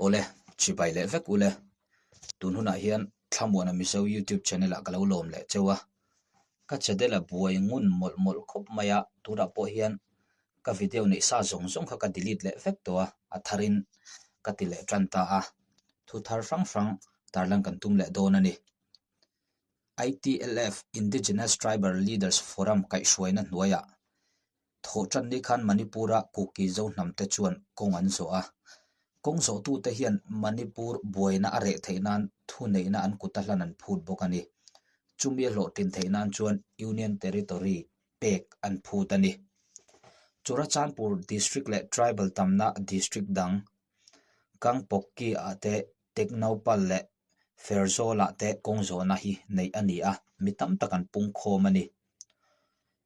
Awle, chibai leh vek ule. Tun hunah hian Thlamuana Mizo YouTube channel ah ka lo lawm leh cheu a. Ka channel a buai ngun mawlh mawlh khawp mai a, tunah pawh hian ka video neih sa zawng zawng kha ka delete leh vek tawh a, a tharin ka ti leh tan ta a. Thu thar hrang hrang tarlan kan tum leh dawn a ni. ITLF, Indigenous Tribal Leaders Forum kaihhruaina hnuaiah Thawh tan ni khan Manipur-a Kuki zo hnamte chuan kawng an zawh a. Kawng zawhtute hian Manipur buaina a reh theih nan thuneihna an kuta hlan an phut bawk a ni. Chumi a hlawhtlin theih nan chuan Union Territory pek an phut a ni. Churachandpur District leh Tribal tamna District dang Kangpokki-ah te Teknopal leh Ferzawlah te kawng zawhna hi neih a ni a, mi tam tak an pungkhawm a ni.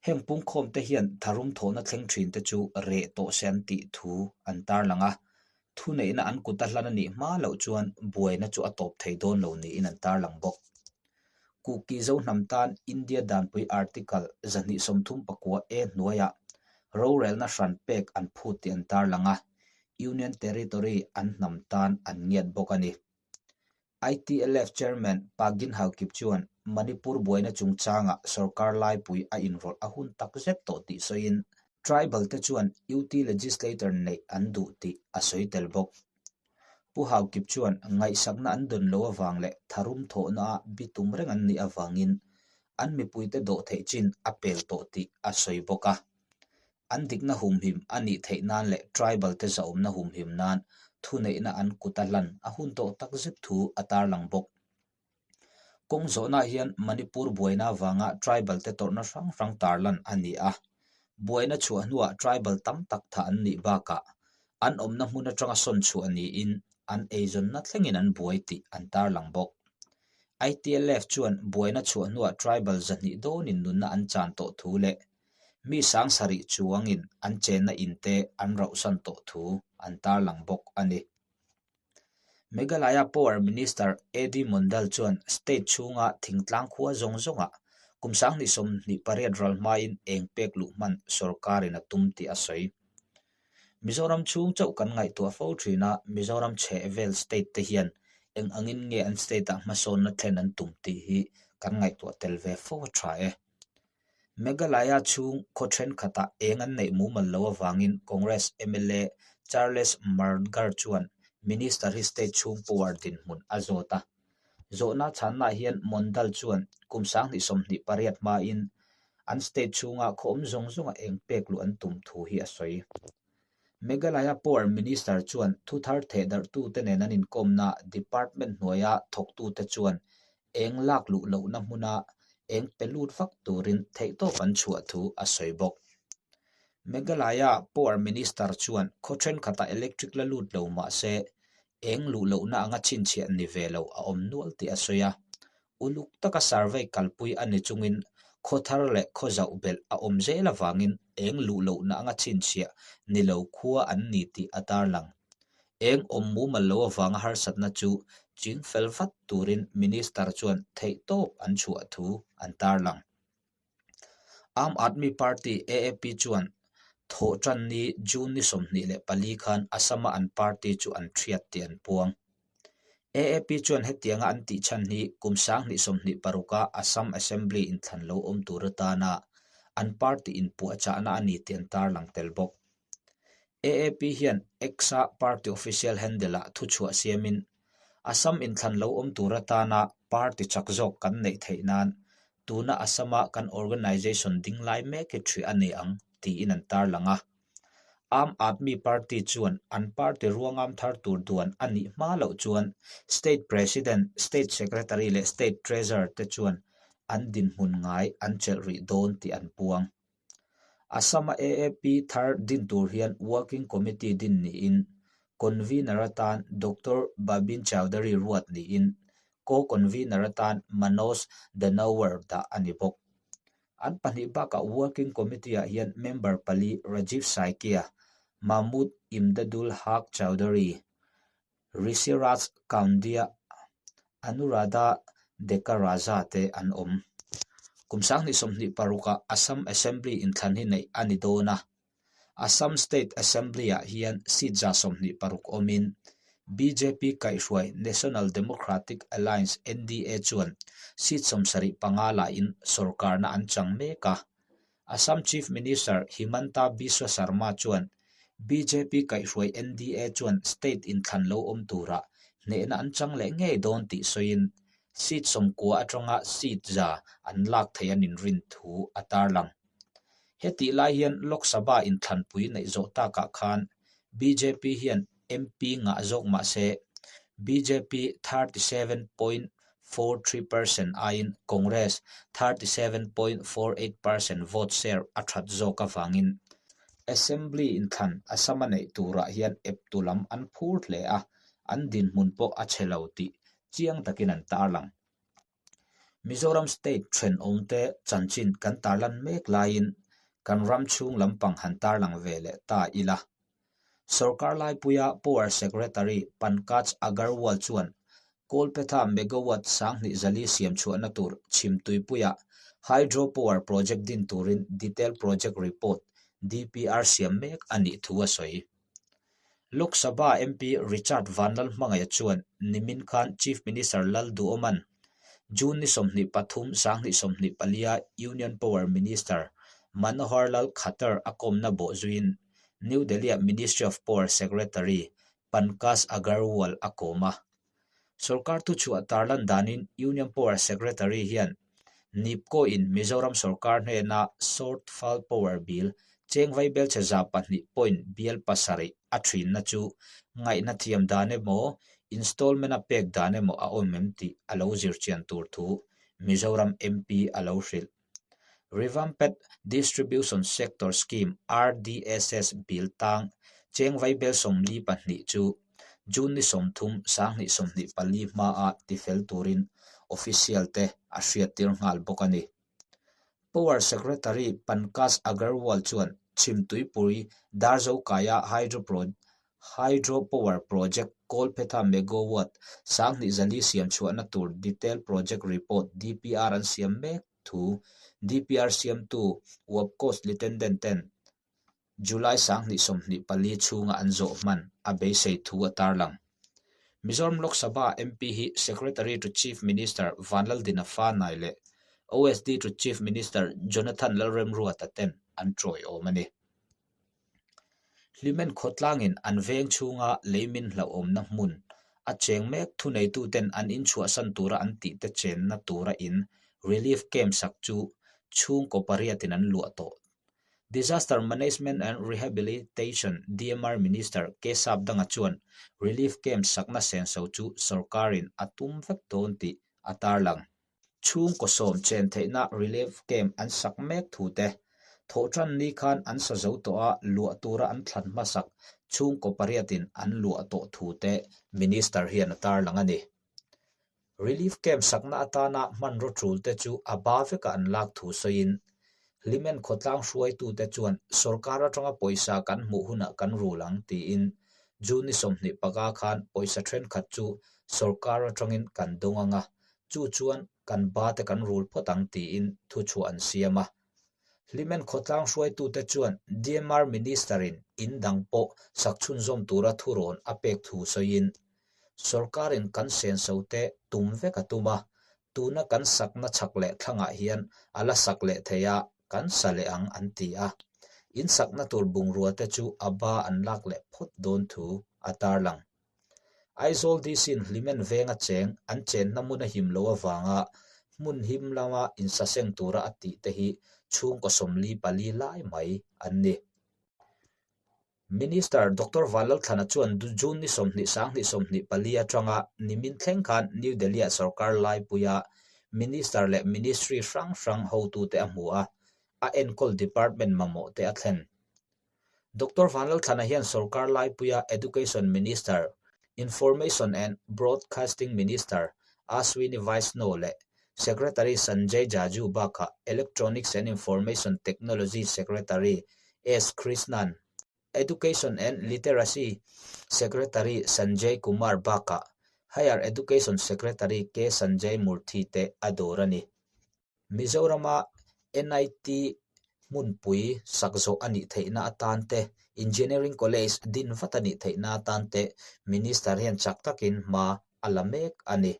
Heng pungkhawm te hian tharum thawhna thleng thin te chu reh tawh se an tih thu an tarlang a, thuneihna an kut a hlan a nih hma loh chuan buaina chu a tawp thei dawn lo niin an tarlang bawk. Kuki Zohnam tan India Danpui Article 234 A hnuaiah rorelna hran pek an phut tih an tarlang a, Union Territory an hnam tan an ngiat bawk a ni. ITLF Chairman Pagin Haokip chuan Manipur buaina chungchangah sorkar laipui a inrawlh a hun tak zet tawh tih sawiin tribal te chuan UT Legislator neih an duh tih a sawi tel bawk. Pu Haokip chuan ngaihsakna an dawn lo avang leh tharum thawhna a bitum reng an nih avangin an mipuite dawh theih chin a pel tawh tih a sawi bawk a. An dikna humhim a nih theih nan leh tribal te zahawmna humhim nan thuneihna an kut a hlan a hun tawh tak zet thu a tarlang bawk. Kawng zawhnaah hian Manipur buaina avanga tribal te tawrhna hrang hrang tarlan a ni a. Buaina chhuah hnuah tribal tam tak thah an nih bakah an awmna hmun atanga sawn chhuah niin an eizawnna thlengin an buai tih an tarlang bawk. ITLF chuan buaina chhuah hnuah tribal 200 dawnin nunna an chan tawh thu leh Mi sang sarih chuangin an chenna inte an rauhsan tawh thu an tarlang bawk a ni. Meghalaya Power Minister AD Mondal chuan state chhunga thingtlang khua zawng zawngah kum 2028 ral hmain eng pek luh hman sorkarin a tum tih a sawi. Mizoram chhung chauh kan ngaihtuah fo thin a, Mizoram chhehvel state te hian eng angin nge an state-ah hmasawnna thlen an tum tih hi kan ngaihtuah tel ve fo a tha e. Meghalaya chhung khaw thenkhatah eng an neih mumal lo avangin Congress mla Charles Margar chuan Minister hi state chhung power dinhmun a zawt a. Zawhna chhannaah hian Mondal chuan kum 2028 hmain an state chhunga khaw awm zawng zawnga eng pek luh an tum thu hi a sawi. Meghalaya Power Minister chuan thuthar thehdarhtute nen an inkawmna department hnuaia thawktute chuan eng lak luh lohna hmuna eng pe lut vak turin theihtawp an chhuah thu a sawi bawk. Meghalaya Power Minister chuan khaw thenkhatah electric la lut lo mah se eng luh lohna anga chhinchhiah ni ve lo a awm nual tih a sawi a. Uluk taka survey kalpui a ni chungin khaw thar leh khaw zauh belh a awm zel avangin eng luh lohna anga chhinchhiah ni lo khua an ni tih a tarlang. Eng awm mumal lo avanga harsatna chu ching fel vat turin Minister chuan theihtawp an chhuah thu an tarlang. Aam Aadmi Party, AAP, chuan Thawhtanni June ni 24 khan Assam-a an party chu an thiat tih an puang. AAP chuan hetianga an tih chhan hi kum 2026-a Assam Assembly inthlan lo awm tur atana an party inpuahchahna a ni tih an tarlang tel bawk. AAP hian X-a party official handle-ah thuchhuah siamin, Assam inthlan lo awm tur atana party chak zawk kan neih theih nan tuna Assam-a kan organisation ding lai mek hi ṭhi a ni ang, tiin an tarlang a. Aam Aadmi Party chuan an party ruangam thar tur duan a nih hma loh chuan State President, State Secretary leh State Treasurer te chuan an dinhmun ngai an chelh rih dawn tih an puang. Assam-a AAP thar din tur hian Working Committee din niin Convener atan Doctor Babin Chowdhury ruat niin Co-Convener atan Manoj Dhanowar dah a ni bawk. An pahnih bakah Working Committee-ah hian member pali Rajiv Saikia, Mahmood Imdadul Haq Chowdhury, Rishiraj Kaundia, Anuradha Deka Raja te an awm. Kum 2026-ah Assam Assembly inthlan hi neih a ni dawn a. Assam State Assembly-ah hian seat 126 awmin. Bjp kaihhruai National Democratic Alliance, NDA, chuan seat 75 lain sorkarna an chang mek a. Assam Chief Minister Himanta Biswa Sarma chuan bjp kaihhruai NDA chuan state inthlan lo awm turah hnehna an chang leh ngei dawn tih sawiin seat 90 atanga seat 100 an lak theih an inrin thu a tarlang. Hetih lai hian Lok Sabha inthlanpui neih zawh takah khan bjp hian MP ngah zawk mah se bjp 37.43 percent aiin Congress 37.48 percent vote share a that zawk avangin Assembly inthlan Assam-a neih turah hian eptu lam an phur hle a, an dinhmun pawh a chhe lo tih chiang takin an tarlang. Mizoram state thenawmte chanchin kan tarlan mek laiin kan ram chhung lampang han tarlang ve leh ta ila. Sorkar laipuia Power Secretary Pankaj Agarwal chuan Kawlphetha megawatt 2400 siam chhuahna tur Chhimtuipuia Hydro Power Project din turin Detail Project Report, DPR, siam mek a nih thu a sawi. Lok Sabha MP Richard Vanlalhmangaih chuan nimin khan Chief Minister Lalduhoman June ni 23 2024-a Union Power Minister Manohar Lal Khattar a kawmna bawhzuiin New Delhi-ah Ministry of Power Secretary Pankaj Agarwal a kawm a. Sorkar thuchhuah tarlan danin Union Power Secretary hian NEEPCO-in Mizoram sorkar hnena Shortfall Power Bill cheng vaibelchhe 200 point bial pasarih a thinna chu ngaihna thiam dan emaw, installment-a pek dan emaw a awm em tih a lo zirchian tur thu Mizoram MP a lo hrilh. Revamped Distribution Sector Scheme, RDSS, bill tang cheng vaibel 42 chu June ni 30, 2024 hmaa tifel turin official te a hriattir nghal bawk a ni. Power Secretary Pankaj Agarwal chuan Chhimtuipui Darzokaia Hydro Hydro Power Project Kawlphetha megawatt 2400 siam chhuahna tur Detail Project Report, DPR, an siam mek thu DPR siamtu Wapcos Lieutenant ten July 2024 chhunga an zawh hman a beisei thu a tarlang. Mizoram Lok Sabha MP hi Secretary to Chief Minister Vanlaldina Fanai leh OSD to Chief Minister Jonathan Lalremruata ten an tawiawm a ni. Hlimen khawtlangin an veng chhunga leimin hlauhawmna hmun a cheng mek thuneituten an inchhuahsan tura an tihte chenna tura in relief camp sak chu chhungkaw pariatin an luah tawh. Disaster Management and Rehabilitation, DMR, Minister K Sapdanga chuan relief camp sakna senso chu sorkarin a tum vek dawn tih a tarlang. Chhungkaw sawm chen theihna relief camp an sak mek thu te, thawhtan ni khan an sa zo tawh a, luah tura an thlan hmasak chhungkaw pariatin an luah tawh thu te Minister hian a tarlang a ni. Relief camp sakna atana hmanraw tul te chu a ba veka an lak thu sawiin, Hlimen khawtlang hruaitute chuan sorkar atanga pawisa kan hmuh hunah kan rul ang tiin June ni 25 khan pawisa thenkhat chu sorkar atangin kan dawng anga chu chuan kan ba te kan rul phawt ang tiin thuchhuah an siam a. Hlimen khawtlang hruaitute chuan DMR Minister-in in dang pawh sak chhunzawm tura thurawn a pek thu sawiin, Sorkarin kan senso te tum vek a tum a, tuna kan sakna chhak leh thlangah hian a la sak leh thei a, kan sa leh ang an ti a. In sakna tur bungrua te chu a ba an lak leh phawt dawn thu a tarlang. Aizawl DC-in Hlimen venga cheng an chenna hmun a him loh avanga hmun him lama insaseng tura a tih te hi chhungkaw 44 lai mai an ni. Minister Doctor Vanlalthlana chuan June ni 20 2024 atanga nimin thleng khan New Delhi-ah sorkar laipuia Minister leh Ministry hrang hrang hotute a hmu a, a enkawl department mamawh te a thlen. Doctor Vanlalthlana hian sorkar laipuia Education Minister, Information and Broadcasting Minister Ashwini Vaishnaw leh Secretary Sanjay Jaju bakah Electronics and Information Technology Secretary S Krishnan, Education and Literacy Secretary Sanjay Kumar bakah Higher Education Secretary K Sanjay Murthy te a dawr a ni. Mizorama NIT. Hmunpui sak zawh a nih theihna atan te, Engineering College din vat a nih theihna atan te Minister hian chak takin hma a la mek a ni.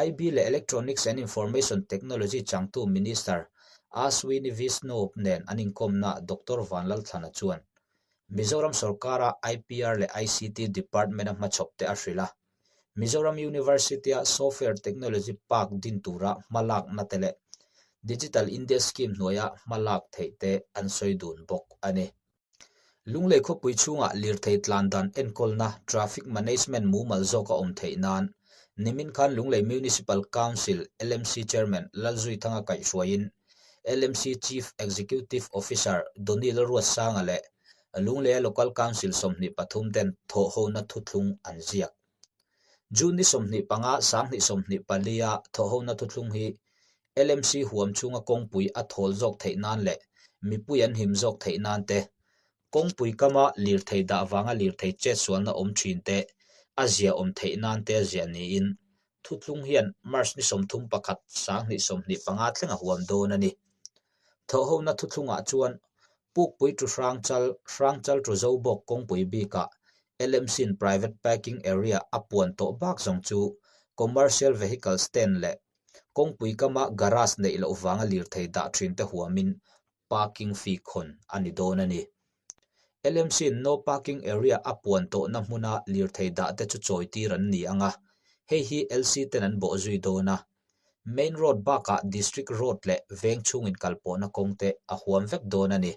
IB leh Electronics and Information Technology changtu Minister Ashwini Vishnu nen an inkawmna Doctor Vanlalthlana chuan Mizoram sorkara IPR leh ICT Department-a hmachhawp te a hrilh a. Mizoram University-a Software Technology Park din tura hmalakna te leh Digital India Scheme hnuaia hmalak theih te an sawi dun bawk a ni. Lunglei khawpui chhungah lirthei tlan dan enkawlna Traffic Management mumal zawk a awm theih nan nimin khan Lunglei Municipal Council, LMC, Chairman Lalzuithanga kaihhruaiin LMC Chief Executive Officer Donny Lalruatsanga leh Lungleia Local Council 23 ten thawhhona thuthlung an ziak. June ni 25, 2024 a thawhhona thuthlung hi LMC huam chhunga kawngpui a thawl zawk theih nan leh mipui an him zawk theih nan te, kawngpui kama lirthei dah vanga lirthei chetsualna awm thin te a zia awm theih nan te a ziah niin thuthlung hian March ni 31, 2025 thleng a huam dawn a ni. Thawhhona thuthlungah chuan Pukpui to Hrangchal, Hrangchal to Zobawk kawngpui bikah LMC-in Private Parking Area a puan tawh bak zawng chu Commercial Vehicle Stand leh kawngpui kama garage neih loh vanga lirthei dah thin te huamin parking fee khawn a ni dawn a ni. LMC-in No Parking Area a puan tawhna hmuna lirthei dah te chu chawitir an ni ang a, hei hi LC ten an bawh zui dawn a. Main road bakah District Road leh veng chhung inkalpawhna kawng te a huam vek dawn a ni.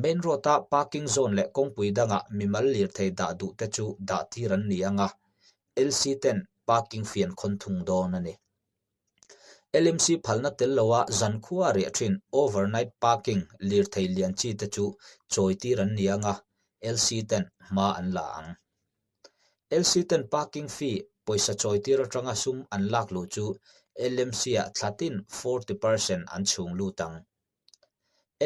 Main road-a parking zone leh kawngpui dangah mimal lirthei dah duh te chu dah tir an ni ang a, LC ten parking fee an khawn thung dawn a ni. LMC phalna tel loa zankhua a riah thin overnight parking lirthei lian chi te chu chawi tir an ni ang a, LC ten hma an la ang. LC ten parking fee pawisa chawi tir atanga sum an lak luh chu LMC-ah thlatin 40% an chhung lut ang.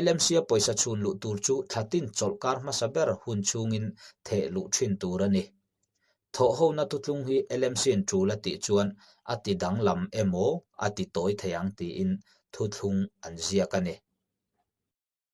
LMC-a pawisa chhun luh tur chu thlatin chawlhkar hmasa ber hun chhungin theh luh thin tur a ni. Thawhhona thutlung hi LMC-in tul a tih chuan a ti danglam emaw a ti tawi thei ang tiin thuthlung an ziak a ni.